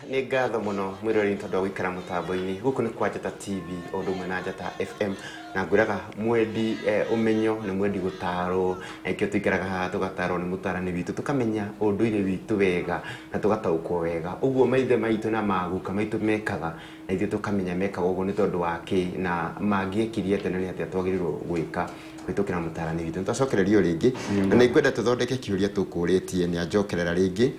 Nĩ ngatho mũno mwĩroreri tondũ wa gũikara mũtambo-inĩ. Gũkũ nĩ kwa Njata TV o ũndũ ũmwe na Njata FM, na ngwĩraga mwendi ũmenyo nĩ mwendi gũtarwo, na nĩkĩo tũikaraga haha tũgatarwo nĩ mũtarani witũ, tũkamenya ũndũire witũ wega na tũgataũkwo wega ũguo maithe maitũ na maguka maitũ mekaga, na ithuĩ tũkamenya mekaga ũguo nĩ tondũ wa kĩ, na mangĩekirie atĩa na nĩ atĩa twagĩrĩirwo gwĩka kũhĩtũkĩra mũtarani witũ. Nĩtwacokererio rĩngĩ na nĩngwenda tũthondeke kĩũria tũkũrĩtie, nĩ anjokerera rĩngĩ.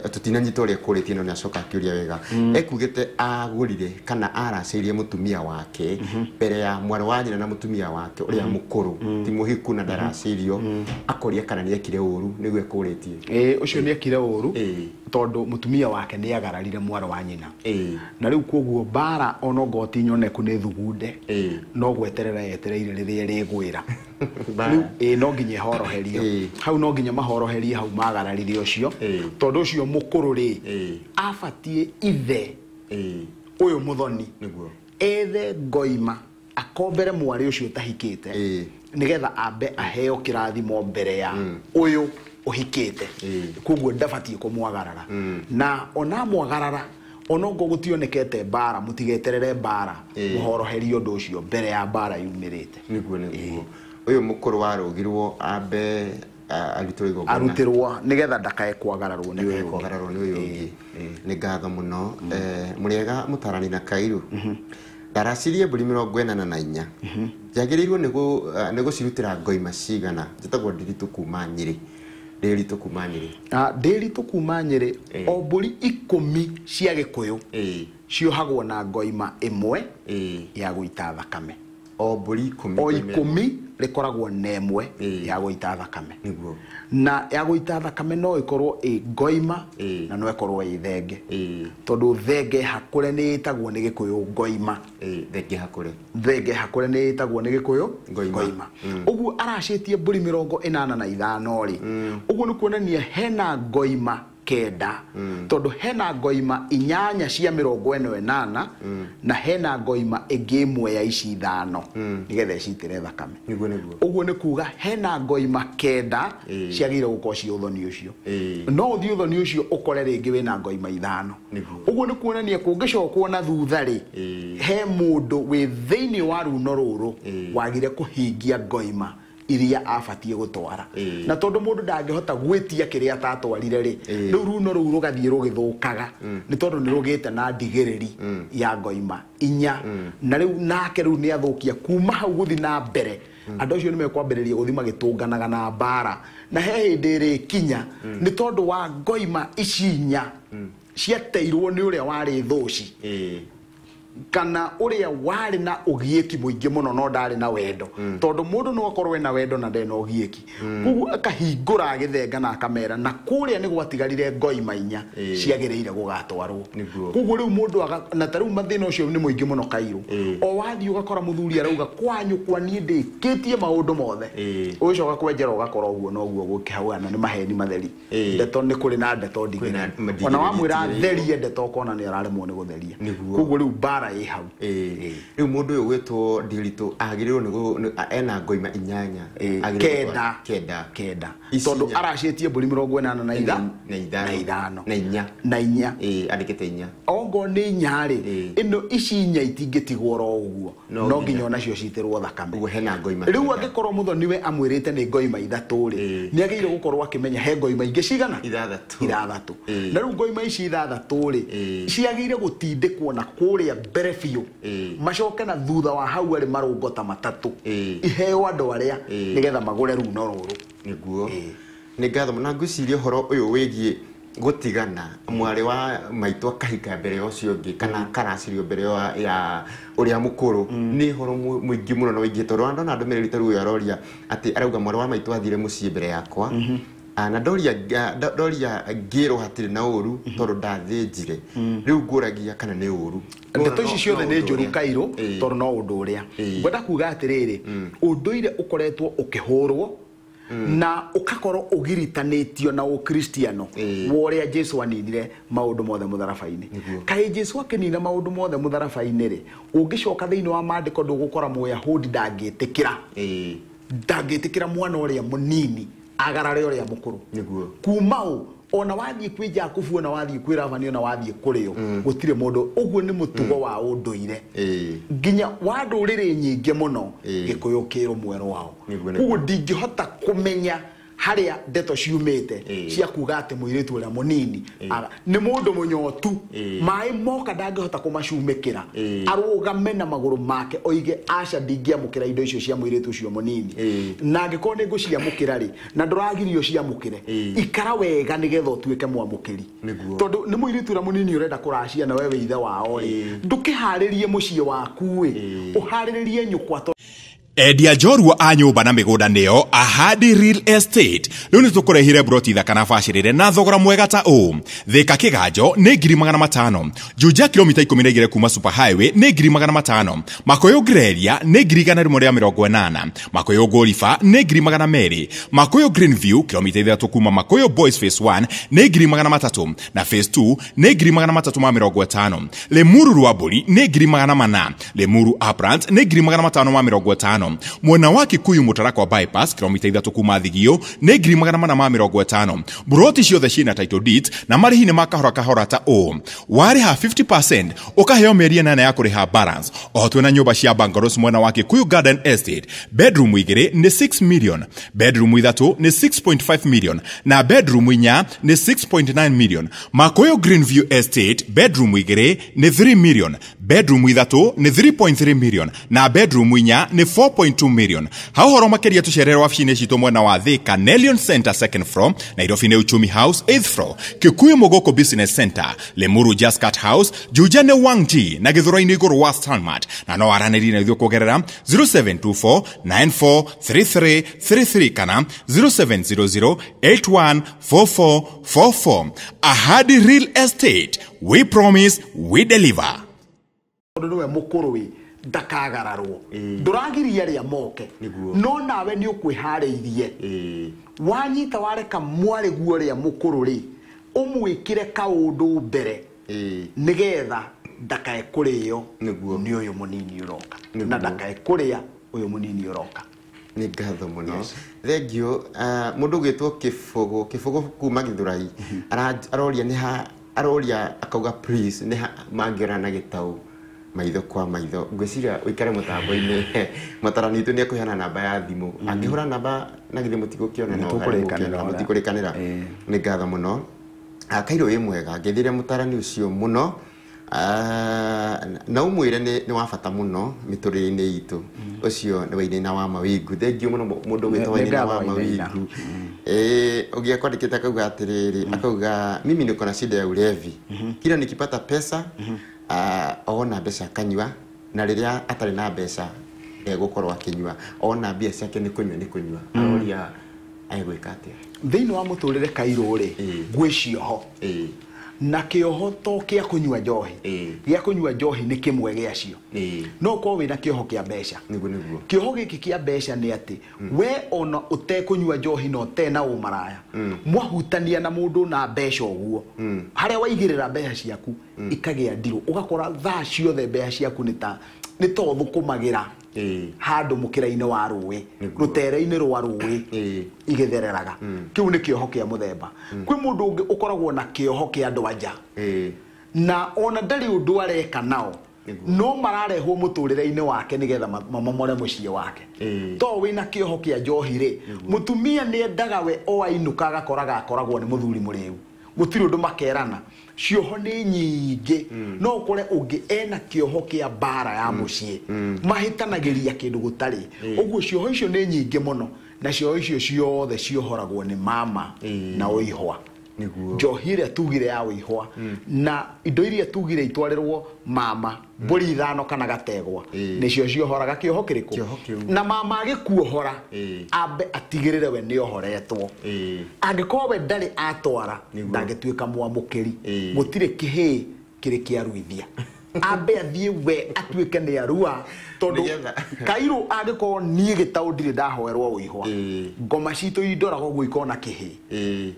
Tũtinanyita ũrĩa kũrĩtie, no nĩ acoka akĩũria wega. Ekugĩte agũrire kana aracĩirie mũtumia wake mbere ya mwarĩ wa nyina na mũtumia wake ũrĩa mũkũrũ ti mũhiku na ndaracĩirio, akoria kana nĩ ekire ũru, nĩguo ekũrĩtie. Ũcio nĩ ekire ũru tondũ mũtumia wake nĩ agararire mwarĩ wa nyina. Na rĩu koguo mbara ona ongorwo ti nyoneku nĩ thugunde, no gweterera yetereire rĩrĩa ĩrĩgwĩra. Rĩu no nginya ĩhoroherio hau, no nginya mahoroherie hau magararire ũcio, tondũ ũcio mũkũrũ rĩ abatiĩ ithe ũyũ mũthoni ethe ngoima akombere mwarĩ ũcio ũtahikĩte, nĩgetha ambe aheo kĩrathimo mbere ya ũyũ ũhikĩte. Koguo ndabatiĩ kũmwagarara, na ona mwagarara onongo gũtionekete mbara, mũtigeterere mbara, mũhoroherie ũndũ ũcio mbere ya mbara yumĩrĩte. Nĩguo nĩguo ũyũ mũkũrũ warũgirwo ambe arutĩrwo igongona, arutĩrwo nĩgetha ndakae kwagararwo nĩ ũyũ kwagararwo nĩ ũyũ ũngĩ. Nĩ ngatho mũno. Mũrĩega mũtarani na Kairu. Ndaracirie mbũri 84, njagĩrĩirwo nĩ gũcirutĩra ngoima cigana? Njĩtagwo Ndiritũ kuma Nyĩrĩ. Ndĩritũ kuma Nyĩrĩ. Ndĩritũ kuma Nyĩrĩ, o mbũri 10 cia Gĩkũyũ ciohagwo na ngoima ĩmwe ya gũita thakame. O mbũri 10, o 10 rĩkoragwo na ĩmwe ya gũita thakame. Nĩguo. Na ya gũita thakame no ĩkorwo ĩ ngoima na no ĩkorwo ĩ thenge, tondũ thenge hakũre nĩ ĩtagwo nĩ Gĩkũyũ ngoima. Thenge hakũre, thenge hakũre nĩ ĩtagwo nĩ Gĩkũyũ ngoima. Ũguo aracĩtie mbũri 85 rĩ, ũguo nĩ kuonania hena ngoima 9, tondũ hena ngoima 8 cia 48 na hena ngoima ĩngĩ ĩmwe ya ici 5 nĩgetha ĩcitĩre thakame. Nĩguo nĩguo. Ũguo nĩ kuga hena ngoima 9 ciagĩrĩire gũkorwo ciĩ ũthoni ũcio. No ũthiĩ ũthoni ũcio ũkore rĩngĩ wĩna ngoima 5. Ũguo nĩ kuonania kũngĩcokwo na thutha rĩ, he mũndũ wĩ thĩinĩ wa runo rũrũ wagire kũhingia ngoima iria abatiĩ gũtwara. Na tondũ mũndũ ndangĩhota gwĩtia kĩrĩa atatwarire rĩ, rĩu runo rũu rũgathiĩ rũgĩthũkaga, nĩ tondũ nĩ rũgĩte na ndigĩrĩri ya ngoima 4. Na rĩu nake rĩu nĩ athũkia kuma hau gũthiĩ na mbere. Andũ acio nĩ mekwambĩrĩria gũthiĩ magĩtũnganaga na mbara, na he hĩndĩ ĩrĩkinya nĩ tondũ wa ngoima ici 4 ciateirwo nĩ ũrĩa warĩ thũci kana ũrĩa warĩ na ũgiĩki mũingĩ mũno no ndarĩ na wendo, tondũ mũndũ no akorwo ena wendo na ndarĩ na ũgiĩki. Koguo akahingũra agĩthenga na akamera na kũrĩa nĩ gwatigarire ngoima 4 ciagĩrĩire gũgatwarwo. Koguo rĩu mũndũ na ta rĩu mathĩna ũcio nĩ mũingĩ mũno Kairũ. O wathiĩ ũgakora mũthuri arauga kwanyu kwa niĩ ndĩkĩtie maũndũ mothe, ũgĩcoka kwenjera ũgakora ũguo noguo gũkĩhaana, nĩ maheni matheri. Ndeto nĩ kũrĩ na ndeto ndigĩrĩru, ona wamwĩra therie ndeto ũkona nĩ araremwo nĩ gũtheria. Koguo rĩu mbara ĩ hau. Rĩu mũndũ ũyũ gwĩtwo Ndiritũ agĩrĩirwo nĩ ena ngoima 8, 9, tondũ aracĩtie mbũri 85 na 4 na 4. Andĩkĩte 4. Ongorwo nĩ 4 rĩ, ĩno ici 4 itingĩtigwo oro ũguo, no nginya onacio citĩrwo thakame. Ũguo hena ngoima. Rĩu angĩkorwo mũthoni we amwĩrĩte nĩ ngoima 3 rĩ, nĩ agĩrĩire gũkorwo akĩmenya he ngoima ingĩ cigana? 6. Na rĩu ngoima ici 6 rĩ, ciagĩrĩire gũtindĩkwo na kũrĩa mbere biũ, macoke na thutha wa hau arĩ marũngo ta 3, iheo andũ arĩa nĩgetha magũre runo rũrũ. Nĩguo. Nĩ ngatho na ngwĩciria ũhoro ũyũ wĩgiĩ gũtigana mwarĩ wa maitũ akahika mbere ya ũcio ũngĩ kana akaracirio mbere ya ũrĩa mũkũrũ nĩ ũhoro mũingĩ mũno na wĩingĩ, tondũ ndona ndũmĩrĩri ta rĩu aroria atĩ arauga mwarĩ wa maitũ athire mũciĩ mbere yakwa, na ndoria ngĩrwo hatirĩ na ũru tondũ ndathĩnjire. Rĩu ngũragia kana nĩ ũru. Ndeto ici ciothe nĩ njũru Kairũ, tondũ no ũndũ ũrĩa ngwenda kuga atĩrĩrĩ, ũndũire ũkoretwo ũkĩhũrwo na ũgakorwo ũgiritanĩtio na ũkristiano wa ũrĩa Jesu aninire maũndũ mothe mũtharaba-inĩ. Kaĩ Jesu akĩnina maũndũ mothe mũtharaba-inĩ rĩ, ũngĩcoka thĩinĩ wa maandĩko ndũgũkora Mũyahudi ndangĩtĩkĩra, ndangĩtĩkĩra mwana ũrĩa mũnini agarare ũrĩa mũkũrũ. Nĩguo. Kuma ũ Ona wathiĩ kwĩ Jakubu ona wathiĩ kwĩ Labani ona wathiĩ kũrĩo gũtirĩ mũndũ. Ũguo nĩ mũtugo wa ũndũire nginya wa ndũrĩrĩ nyingĩ mũno. Gĩkũyũ kĩ rũmwe rwao. Koguo ndingĩhota kũmenya harĩa ndeto ciumĩte cia kuga atĩ mũirĩtu ũrĩa mũnini nĩ mũndũ mũnyotu, maĩ moka ndangĩhota kũmacumĩkĩra, arũgame na magũrũ make oige aca ndingĩamũkĩra indo icio cia mũirĩtu ũcio mũnini, na angĩkorwo nĩ ngũciamũkĩra rĩ, na ndũragirio ciamũkĩre, ikara wega nĩgetha ũtuĩke mwamũkĩri. Tondũ nĩ mũirĩtu ũrĩa mũnini ũrenda kũracia na we wĩ ithe wao rĩ, ndũkĩharĩrie mũciĩ waku ĩ, ũharĩrĩrie nyũkwa. Endia njorua a nyũmba na mĩgũnda nĩo Ahadi Real Estate. Rĩu nĩtũkũrehire broti thaka na bacĩrĩre na thogora mwega ta ũũ. Thika Kĩganjo nĩ 500,000, Juja kilomita 12 kuma Super Highway nĩ 500,000, Makoyo Greria nĩ 180,000, Makoyo Golifa nĩ 200,000, Makoyo Greenview kilomita 3 kuma Makoyo Boys Phase 1 nĩ 300,000 na Phase 2 nĩ 350,000, Limuru Rwamburi nĩ 400,000, Limuru Uplands nĩ 550,000, mwena wa Kikuyu Mũtarakwa bypass kilomita 3 kuma Thigio nĩ 450,000. Buroti ciothe ciĩna title deeds na marĩhi nĩ ma kahora kahora ta ũũ. Warĩha 50% ũkaheo mĩeri 8 ya kũrĩha balance. Oho twĩna nyũmba cia bungalows mwena wa Kikuyu Garden Estate. Bedroom 2 nĩ 6 million, bedroom 3 nĩ 6.5 million na bedroom 4 nĩ 6.9 million. Makoyo Greenview Estate bedroom 2 nĩ 3 million, bedroom 3 nĩ 3.3 million na bedroom 4 nĩ 4.2 million. Ha ũhoro makĩria tũcerere wabici-inĩ citũ mwena wa Thika Nelion Center 2nd floor, Nairobi nĩ Uchumi House 8th floor, Kikuyu Mogoko Business Center, Limuru Jascat House, Juja nĩ Wangji na Gĩthũrai-inĩ igũrũ wa Stanmart, na no aranĩrie na ithuĩ kũgerera 0724 943333 kana 0700 814444. Ahadi Real Estate, we promise, we deliver. Tondũ nĩwe mũkũrũ ĩ ndakagararwo, ndũragiria arĩa moke, no nawe nĩ ũkwĩharĩirie. Wanyita wareka mwarĩguo ũrĩa mũkũrũ rĩ, ũmwĩkĩre kaũndũ mbere nĩgetha ndakae kũrĩo nĩ ũyũ mũnini ũroka, na ndakae kũrĩa ũyũ mũnini ũroka. Nĩ ngatho mũno, thengiũ. Mũndũ ũgwĩtwo Kĩbũgũ, Kĩbũgũ kuma Gĩthũrai, aroria nĩ ha, aroria akauga please nĩ ha mangĩona na gĩtaũ maitho kwa maitho. Ngwĩciria ũikare mũtambo-inĩ, mũtarani witũ nĩ ekũheana namba ya thimũ, angĩhũra namba na githĩ mũtigũkĩona no mũtikũrĩkanĩra. Nĩ ngatho mũno. Kairũ wĩ mwega, ngeithĩria mũtarani ũcio mũno, na ũmwĩre nĩ wa bata mũno mĩtũrĩre-inĩ itũ. Ũcio nĩ Wainaina wa Mawingu. Thengiũ mũno mũndũ ũgwĩtwo Wainaina wa Mawingu. Ũngĩ akwandĩkĩte akauga atĩrĩrĩ, akauga mimi niko na shida ya ulevi, kila nikipata pesa ona mbeca akanyua, na rĩrĩa atarĩ na mbeca egũkorwo akĩnyua, ona mbia ciake nĩ kũnyua nĩ kũnyua. Aroria egwĩka atĩa thĩinĩ wa mũtũrĩre Kairũ rĩ? Gwĩ cioho, na kĩoho to kĩa kũnyua njohi, gĩa kũnyua njohi nĩ kĩmwe gĩacio, no ũkorwo wĩna kĩoho kĩa mbeca. Kĩoho gĩkĩ kĩa mbeca nĩ atĩ we ona ũtekũnyua njohi na ũtena ũmaraya, mwahutania na mũndũ na mbeca ũguo, harĩa waigĩrĩra mbeca ciaku ikagĩa ndirũ, ũgakora thaa ciothe mbeca ciaku nĩ ta ũthũkũmagĩra handũ mũkĩra-inĩ wa rũĩ, rũtere-inĩ rwa rũĩ igĩthereraga. Kĩu nĩ kĩoho kĩa mũthemba. Kwĩ mũndũ ũngĩ ũkoragwo na kĩoho kĩa andũ anja, na ona ndarĩ ũndũ areka nao, no mararehwo mũtũrĩre-inĩ wake nĩgetha mamomore mũciĩ wake. To wĩna kĩoho kĩa njohi rĩ, mũtumia nĩ endaga we o ainũka agakoraga akoragwo nĩ mũthuri mũrĩu, gũtirĩ ũndũ makerana. Cioho nĩ nyingĩ, no ũkore ũngĩ ena kĩoho kĩa mbara ya mũciĩ, mahĩtanagĩria kĩndũ gũtarĩ. Ũguo cioho icio nĩ nyingĩ mũno, na cioho icio ciothe ciohoragwo nĩ mama na ũihwa. Njohi ĩrĩa tugire ya ũihwa na indo iria tugire itwarĩrwo mama, mbũri 5 kana gategwa, nĩcio ciohoraga kĩoho kĩrĩkũ. Na mama agĩkuohora ambe atigĩrĩre we nĩ ohoretwo. Angĩkorwo we ndarĩ atwara, ndangĩtuĩka mwamũkĩri. Gũtirĩ kĩhĩĩ kĩrĩ kĩaruithia, ambe athiĩ we atuĩke nĩ arua, tondũ Kairũ angĩkorwo niĩ gĩtaũ ndirĩ ndahoerwo ũihwa, ngoma citũ indoraga ũguo ikona kĩhĩĩ.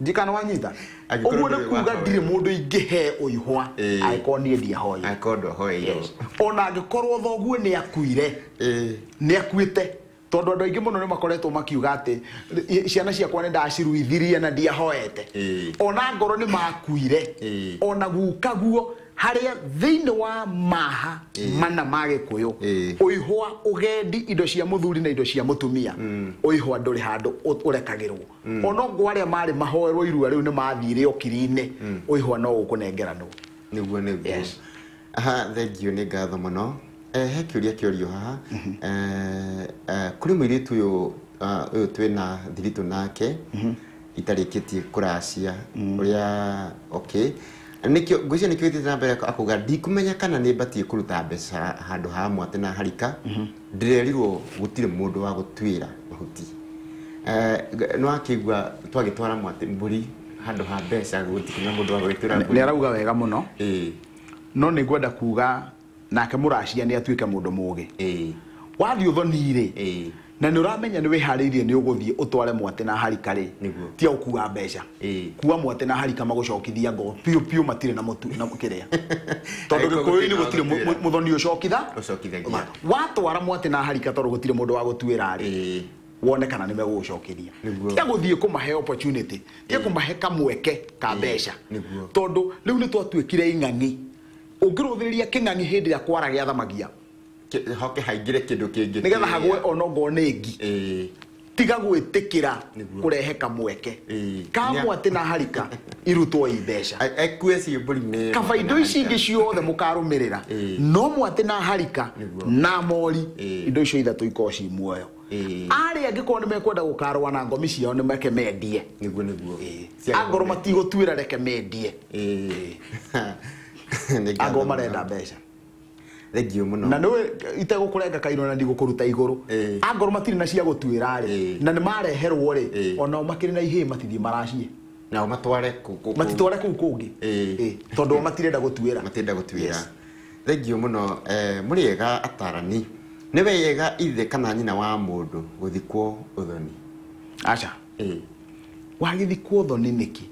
Ndikana wanyita ũguo nĩ kuga ndirĩ mũndũ ingĩhe ũihwa angĩkorwo niĩ ndiahoire. Ona angĩkorwo thoguo nĩ akuire, nĩ akuĩte, Tondũ andũ aingĩ mũno nĩ makoretwo makiuga atĩ ciana ciakwa nĩ ndaciruithirie na ndiahoete. Ona ngoro nĩ makuire. Ona gukaguo harĩa thĩinĩ wa maha mana ma Gĩkũyũ ũihwa ũgendi indo cia mũthuri na indo cia mũtumia ũihwa ndũrĩ handũ ũrekagĩrwo. Ona ngo arĩa marĩ mahoerwo irua rĩu nĩ mathire okiri-inĩ ũihwa no ũkũnengeranwo. Nĩguo nĩguo. Yes. Aha, thank you nĩ ngatho mũno. He kĩũria kĩũrio haha. Kũrĩ mũirĩtu ũyũ ũyũ twĩna thiritũ nake itarĩkĩtie kũracia ũrĩa okay nikio ngwĩciria nĩkĩo gĩthiĩte na mbere akuga ndikumenya kana nĩ batiĩ kũruta mbeca handũ ha mwatĩ na harika ndĩrerirwo gũtirĩ mũndũ wa gũtuĩra mahuti. Nĩ wakĩigua twagĩtwara mwatĩ mbũri handũ ha mbeca gũtikĩ na mũndũ wa gũgĩtuĩra mbũri. Nĩ arauga wega mũno. No nĩ ngwenda kuga nake mũracia nĩ atuĩke mũndũ mũgĩ. Wathiĩ ũthoni-rĩ na nĩ ũramenya nĩ wĩharĩirie nĩ ũgũthiĩ ũtware mwatĩ na harika rĩ tia ũkua mbeca. Kua mwatĩ na harika magũcokithia ngo piũ piũ matirĩ na mũtu na kĩrĩa. Tondũ Gĩkũyũ-inĩ gũtirĩ mũthoni ũcokithagia. Watwara mwatĩ na harika tondũ gũtirĩ mũndũ wa gũtuĩra rĩ wone kana nĩ megũgũcokeria. Tia gũthiĩ kũmahe opportunity, tia kũmahe kamweke ka mbeca. Tondũ rĩu nĩ twatuĩkire ing'ang'i. Ũngĩrũthĩrĩria kĩng'ang'i hĩndĩ ĩrĩa kwara gĩathamagia hoke haingire kĩndũ kĩngĩ nĩgetha hagwe onongorwo nĩ ngi. Tiga gwĩtĩkĩra kũrehe kamweke ka mwatĩ na harika irutwo i mbeca. Ekue ciĩ mbũri-inĩ. Kaba indo ici ingĩ ciothe mũkarũmĩrĩra no mwatĩ na harika na mori indo icio ithatũ ikorwo ci muoyo. Arĩa angĩkorwo nĩ mekwenda gũkarũa na ngomi ciao nĩ meke mendie. Nĩguo nĩguo. Angorwo matigũtuĩra reke mendie. Angorwo marenda mbeca. Thank you mũno. Na nĩwe itegũkũrenga kairũ na ndigũkũruta igũrũ. Angorwo matirĩ na cia gũtuĩra rĩ na nĩ mareherwo rĩ onao makĩrĩ na ihĩĩ matithiĩ maracie. Nao matware matitware kũu kũngĩ. Tondũ o matirenda gũtuĩra. Matirenda gũtuĩra. Thank you mũno. Mũrĩ ega atarani. Nĩ wega ithe kana nyina wa mũndũ gũthikwo ũthoni? Aca. Wagĩthikwo ũthoni nĩkĩ?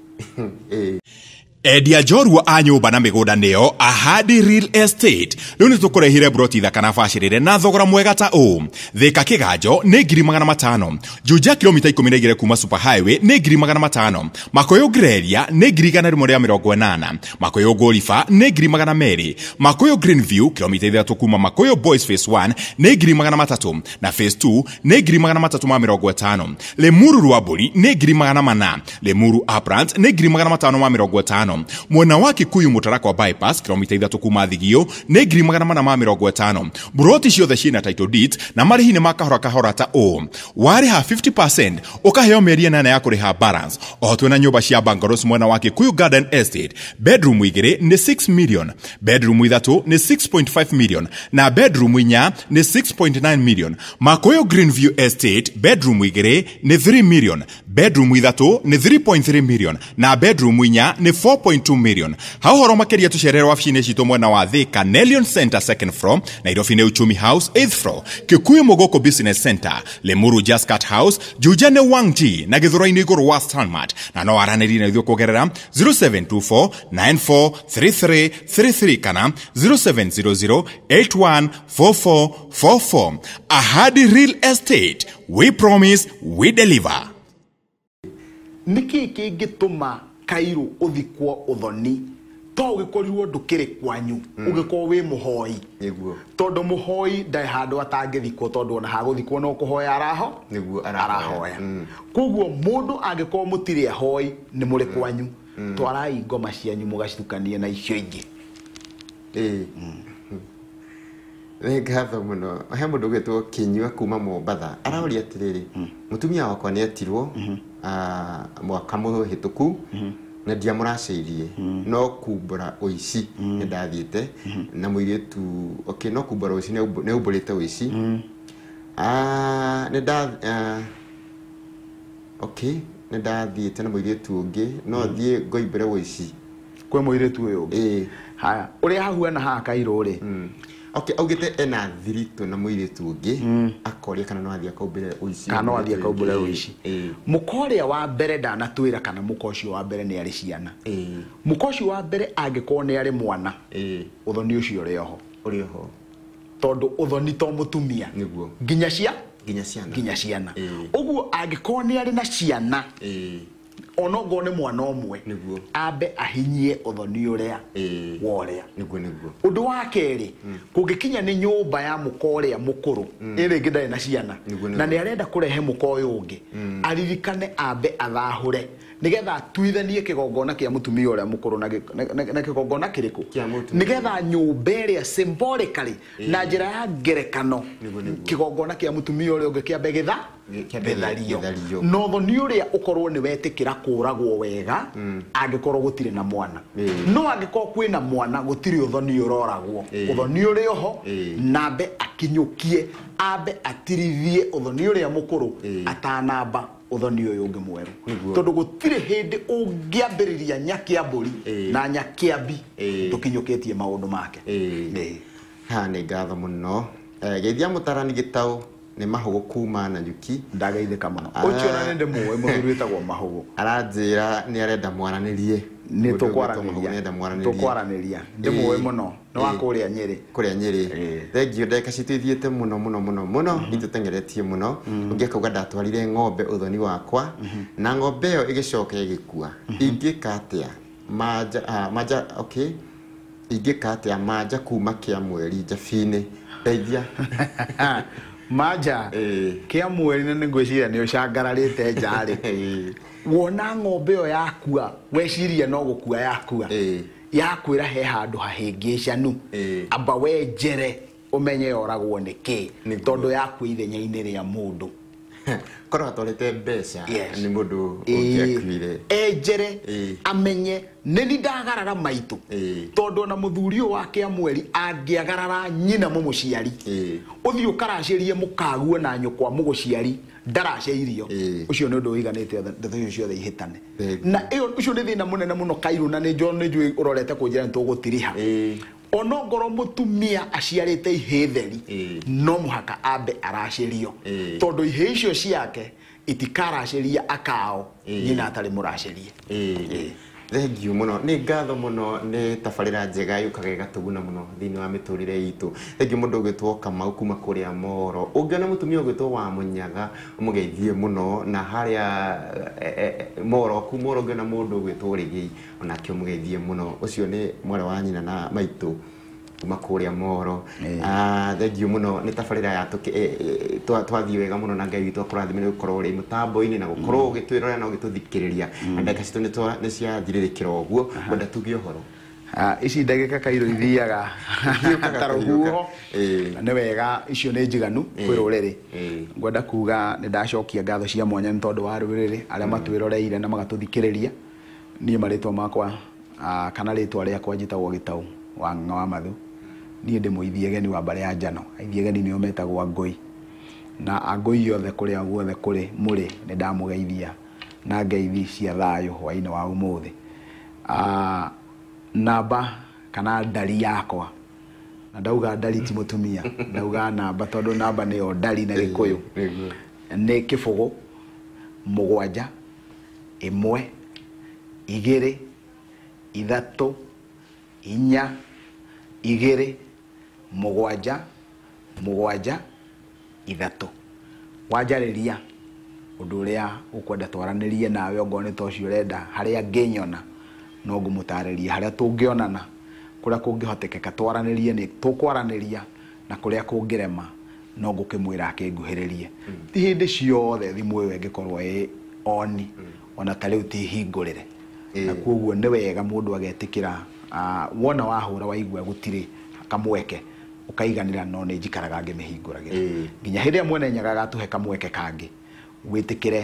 Endia njorua a nyũmba na mĩgũnda nĩo Ahadi Real Estate. Rĩu nĩ tũkũrehire broti thaka na bacĩrĩre na thogora mwega ta ũũ. Thika Kĩganjo nĩ 500,000. Juja kilomita 12 kuma Super Highway nĩ 500,000. Makoyo Greria nĩ 180,000. Makoyo Golifa nĩ 200,000. Makoyo Greenview kilomita 3 kuma Makoyo Boys Phase 1 nĩ 300,000 na Phase 2 nĩ 350,000. Limuru Rwaburi nĩ 400,000. Limuru Uplands nĩ 550,000. Mwena wa Kikuyu Mũtarakwa bypass kilomita 3 kuma Thigio nĩ 450,000. Buroti ciothe ciĩna title deeds na marĩhi nĩ ma kahora kahora ta ũũ. Warĩha 50% ũkaheo mĩeri 8 ya kũrĩha balance. Oho twĩna nyũmba cia bungalows mwena wa Kikuyu Garden Estate. Bedroom 2 nĩ 6 million, bedroom 3 nĩ 6.5 million na bedroom 4 nĩ 6.9 million. Makoyo Greenview Estate bedroom 2 nĩ 3 million, bedroom 3 nĩ 3.3 million na bedroom 4 nĩ 4.2 million. Hau horo makĩria tũcerere wabici-inĩ citũ mwena wa Thika Nelion Center second floor, Nairobi nĩ Uchumi House 8th floor, Kikuyu Mogoko Business Center, Limuru Jascat House, Juja nĩ Wangji na Gĩthũrai-inĩ igũrũ wa Stanmart. Na no aranĩrie na ithuĩ kũgerera 0724 943333 kana 0700 814444. Ahadi Real Estate, we promise, we deliver. Nĩkĩ kĩngĩtũma kairũ ũthikwo ũthoni to ũgĩkorirwo ndũkĩrĩ kwanyu ũgĩkorwo wĩ mũhoi? Nĩguo. Tondũ mũhoi ndarĩ handũ atangĩthikwo tondũ ona hagũthikwo no kũhoya araho. Nĩguo arahoya. Koguo mũndũ angĩkorwo mũtirĩ ahoi nĩ mũrĩ kwanyu twarai ngoma cianyu mũgacitukanie na icio ingĩ. Nĩ ngatho mũno. He mũndũ ũgwĩtwo Kĩnyua kuma Mombatha aroria atĩrĩrĩ, mũtumia wakwa nĩ etirwo mwaka mũhĩtũku na ndiamũracĩirie no kumbũra ũici nĩ ndathiĩte na mũirĩtu okay no kumbũra ũici nĩ umbũrĩte ũici. Okay nĩ ndathiĩte na mũirĩtu ũngĩ no thiĩ ngoimbũre ũici kwĩ mũirĩtu ũyũ ũngĩ. Haya ũrĩa hahuana haha kairũ rĩ. Okay, augĩte ena thiritũ na mũirĩtu ũngĩ akoria kana no athiĩ akaumbũre ũici. Kana no athiĩ akaumbũre ũici. Mũka ũrĩa wa mbere ndanatwĩra kana mũka ũcio wa mbere nĩ arĩ ciana. Mũka ũcio wa mbere angĩkorwo nĩ arĩ mwana ũthoni ũcio ũrĩ oho. Ũrĩ oho. Tondũ ũthoni to mũtumia. Nĩguo. Nginya cia Nginya ciana. Ũguo angĩkorwo nĩ arĩ na ciana, onongorwo nĩ mwana ũmwe, ambe ahinyie ũthoni ũrĩa wa ũrĩa. Nĩguo. Ũndũ wa kerĩ, kũngĩkinya nĩ nyũmba ya mũka ũrĩa mũkũrũ, ĩ rĩngĩ ndarĩ na ciana, na nĩ arenda kũrehe mũka ũyũ ũngĩ, aririkane ambe athahũre nĩgetha atuithanie kĩgongona kĩa mũtumia ũrĩa mũkũrũ na kĩgongona kĩrĩkũ, nĩgetha nyũmba ĩrĩa symbolically na njĩra ya ngerekano kĩgongona kĩa mũtumia ũrĩa ũngĩ kĩambe gĩthario, na ũthoni ũrĩa ũkorwo nĩ wetĩkĩra kũragwo wega angĩkorwo gũtirĩ na mwana. No angĩkorwo kwĩna mwana gũtirĩ ũthoni ũroragwo, ũthoni ũrĩ oho, nambe akinyũkie, ambe atirithie ũthoni ũrĩa mũkũrũ atanamba ũthoni ũyũ ũngĩ mwerũ, tondũ gũtirĩ hĩndĩ ũngĩambĩrĩria nyakĩambũri na nyakĩambi tũkinyũkĩtie maũndũ make. Ha, nĩ ngatho mũno. Geithia mũtarani Gĩtaũ nĩ Mahũgũ kuma Nanyuki. Ndageithĩka mũno. Ũcio na nĩ ndĩmũĩ mũthuri wĩtagwo Mahũgũ. Aranjĩra nĩ arenda mwaranĩrie. Nĩ tũkwaranĩria. Ndĩmũĩ mũno. Nĩ wa kũrĩa Nyĩrĩ. Kũrĩa Nyĩrĩ. Thengiũ, ndagĩka citũ ithiĩte mũno mũno mũno mũno, itũteng'eretie mũno. Ũngĩ akauga ndatwarire ng'ombe ũthoni wakwa, na ng'ombe ĩyo ĩgĩcoka ĩgĩkua. Ingĩka atĩa? Manja, okay. Ingĩka atĩa manja kuma kĩa mweri Njabi-inĩ? Ndeithia. Manja kĩa mweri na nĩngwĩciria nĩ ũcangararĩte nja-rĩ. Wona ng'ombe ĩyo yakua, weciria no gũkua yakua. Yakwĩra he handũ hahĩngĩcanu, amba wenjere ũmenye yoragwo nĩ kĩ, tondũ yakua ithenya-inĩ rĩa mũndũ. Korwo atwarĩte mbeca nĩ mũndũ ũngĩakuire. Enjere amenye nĩ ni ndagarara maitũ, tondũ ona mũthuri ũyũ wa kĩa mweri angĩagarara nyina mũmũciari, ũthiĩ ũkaracĩrie mũkaguo na nyũkwa mũgũciari ndaracĩirio, ũcio nĩ ũndũ ũiganĩte ndeto icio ciothe ihĩtane. Na ũcio nĩ thĩna mũnene mũno Kairũ, na nĩ njũĩ ũrorete kũnjĩra nĩ tũgũtiriha. Onongorwo mũtumia aciarĩte ihĩĩ theri, no mũhaka ambe aracĩrio, tondũ ihĩĩ icio ciake itikaracĩria akao nyina atarĩ mũracĩrie. Thengiũ mũno, nĩ ngatho mũno, nĩ tabarĩra njega yũkaga ĩgatũguna mũno thĩinĩ wa mĩtũrĩre itũ. Thengiũ mũndũ ũgwĩtwo Kamau kuma kũrĩa Moro. Ũngĩona mũtumia ũgwĩtwo wa Mũnyaga ũmũgeithie mũno, na harĩa Moro kuu Moro ũngĩona mũndũ ũgwĩtwo Rĩgĩi onake ũmũgeithie mũno. Ũcio nĩ mwarĩ wa nyina na maitũ kuma kũrĩa Moro. Thengiũ mũno, nĩ tabarĩra ya twathiĩ wega mũno, na Ngai witũ akũrathime nĩ gũkorwo ũrĩ mũtambo-inĩ na gũkorwo ũgĩtwĩrorera na ũgĩtũthikĩrĩria. Na ndagĩka citũ nĩ ciathirĩrĩkĩra ũguo, ngwenda tuge ũhoro. Ici ndagĩka Kairũ ithiaga ta rũhuho, na nĩ wega icio nĩ njiganu kwĩ rũrĩrĩ. Ngwenda kuga nĩ ndacokia ngatho cia mwanya nĩ tondũ wa rũrĩrĩ arĩa matwĩroreire na magatũthikĩrĩria. Niĩ marĩtwa makwa kana rĩtwa rĩakwa njĩtagwo Gĩtaũ wa Ng'ang'a wa Mathu. Niĩ ndĩ mũithiegeni wa mbarĩ ya Njano. Aithiegeni nĩo metagwo Angũi, na Angũi othe kũrĩa guothe kũrĩ mũrĩ nĩ ndamũgeithia na ngeithi cia thayũ hwaĩ-inĩ wa ũmũthĩ. Namba kana ndari yakwa, na ndauga ndari ti mũtumia, ndauga namba tondũ namba nĩyo ndari na Gĩkũyũ, nĩ 0 7 1 2 3 4 2 7 7 3. Wanjarĩria ũndũ ũrĩa ũkwenda twaranĩrie nawe, ongorwo nĩ ta ũcio ũrenda harĩa ngĩnyona no ngũmũtarĩria, harĩa tũngĩonana, kũrĩa kũngĩhotekeka twaranĩrie nĩ tũkwaranĩria, na kũrĩa kũngĩrema no ngũkĩmwĩra akĩnguhĩrĩrie. Ti hĩndĩ ciothe thimũ ĩyo ĩngĩkorwo ĩ oni, ona ta rĩu ti hingũrĩre. Na koguo nĩ wega mũndũ agetĩkĩra, wona wahũra waigua gũtirĩ kamweke ũkaiganĩra, no nĩ njikaraga ngĩmĩhingũragĩra nginya hĩndĩ ĩrĩa mwene Nyaga agatũhe kamweke kangĩ. Wĩtĩkĩre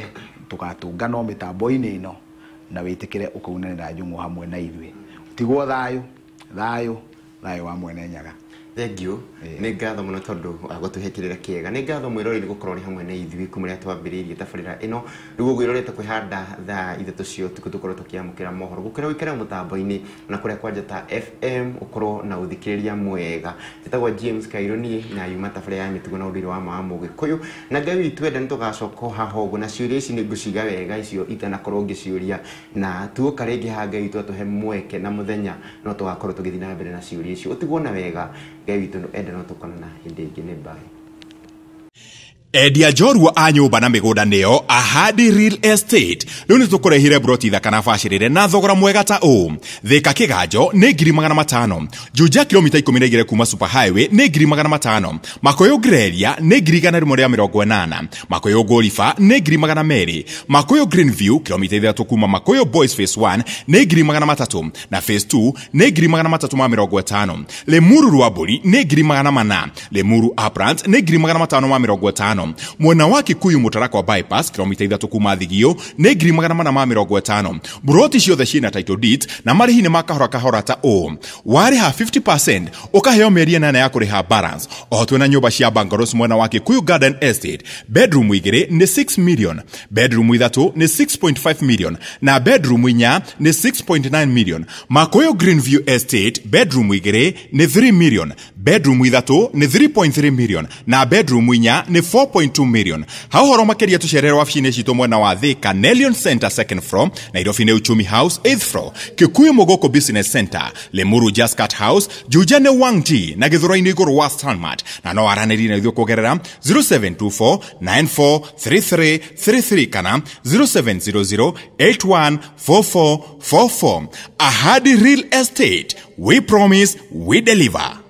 tũgatũngana mĩtambo-inĩ ĩno, na wĩtĩkĩre ũkaunanĩra njũng'wa hamwe na ithuĩ. Tigwo thayũ, thayũ, thayũ wa mwene Nyaga. Thengiũ, nĩ ngatho mũno tondũ wa gũtũhe kĩrĩra kĩega. Nĩ ngatho mwĩroreri nĩ gũkorwo ũrĩ hamwe na ithuĩ kuma rĩrĩa twambĩrĩirie tabarĩra ĩno. Rĩu ũguo ĩrorete kwĩhanda thaa 3 cia ũtukũ tũkorwo tũkĩamũkĩra mohoro. Gũkĩra ũikare mũtambo-inĩ na kũrĩa kwa Njata FM ũkorwo na ũthikĩrĩria mwega. Njĩtagwo James Kairũ niĩ, na yuma tabarĩra ya mĩtugo na ũndũire wa ma wa Mũgĩkũyũ. Na Ngai witũ enda nĩ tũgacoka haha ũguo, na ciũria ici nĩ ngũciga wega icio itanakorwo ngĩciũria, na tuoka rĩngĩ haha Ngai witũ atũhe mweke na mũthenya no tũgakorwo tũgĩthiĩ na mbere na ciũria icio. Ũtigwo na wega, Ngai witũ enda no tũkonana hĩndĩ ĩngĩ. Nĩ bye. Endia njorua a nyũmba na mĩgũnda nĩo Ahadi Real Estate. Rĩu nĩ tũkũrehire broti thaka na bacĩrĩre na thogora mwega ta ũũ. Thika Kĩganjo nĩ 500,000. Juja kilomita 12 kuma Super Highway nĩ 500,000. Makoyo Greria nĩ 180,000. Makoyo Golifa nĩ 200,000. Makoyo Greenview kilomita 3 kuma Makoyo Boys Phase 1 nĩ 300,000 na Phase 2 nĩ 350,000. Limuru Rwambũri nĩ 400,000. Limuru Uplands nĩ 550,000. Mwena wa Kikuyu Mũtarakwa bypass kilomita 3 kuma Thigio nĩ 450,000. Buroti ciothe ciĩna title deeds na marĩhi nĩ ma kahora kahora ta ũũ. Warĩha 50% ũkaheo mĩeri 8 ya kũrĩha balance. Oho twĩna nyũmba cia bungalows mwena wa Kikuyu Garden Estate. Bedroom 2 nĩ 6 million, bedroom 3 nĩ 6.5 million na bedroom 4 nĩ 6.9 million. Makoyo Greenview Estate bedroom 2 nĩ 3 million, bedroom 3 nĩ 3.3 million na bedroom 4 nĩ 4.2 million. Ha ũhoro makĩria tũcerere wabici-inĩ citũ mwena wa Thika Nelion Center second floor, Nairobi nĩ Uchumi House 8th floor, Kikuyu Mogoko Business Center, Limuru Jascat House, Juja nĩ Wangji na Gĩthũrai-inĩ igũrũ wa Stanmart, na no aranĩrie na ithuĩ kũgerera 0724 943333 kana 0700 814444. Ahadi Real Estate, we promise, we deliver.